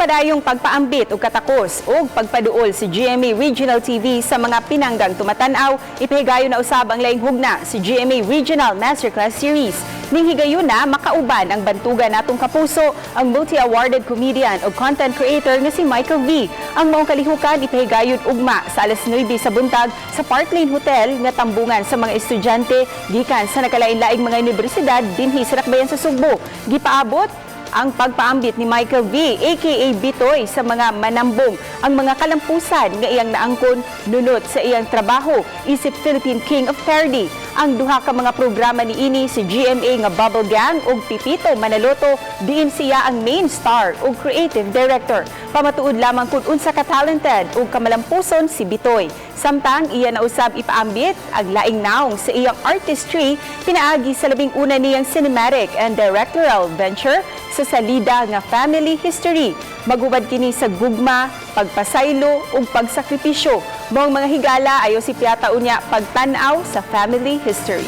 padayong pagpaambit og katakos ug pagpaduol si GMA Regional TV sa mga pinanggang tumatan-aw, ipahigayon na usab ang laing hugna si GMA Regional Masterclass Series. Ning higayuna, makauban ang bantuga natong kapuso, ang multi-awarded comedian ug content creator nga si Michael V. Ang maong kalihukan ipahigayon ugma sa alas 9 sa buntag sa Park Lane Hotel nga tambungan sa mga estudyante gikan sa nagkalain-laing mga unibersidad dinhi sa Dakbayan sa Sugbo. Gipaabot ang pagpaambit ni Michael V, aka Bitoy, sa mga manambong ang mga kalampusan nga iyang naangkon nunot sa iyang trabaho isip Philippine King of Parody. Ang duha ka mga programa niini, si GMA nga Bubble Gang ug Pipito Manaloto, diin siya ang main star ug creative director. Pamatuod lamang kung unsa ka talented ug kamalampuson si Bitoy. Samtang iya na usab ipaambit ang laing naong sa iyang artistry pinaagi sa 11 niyang cinematic and directorial venture sa salida nga Family History. Magubad kini sa gugma, pagpasaylo ug pagsakripisyo. Maong mga higala, ayaw sipyata unya pagtan-aw sa Family History.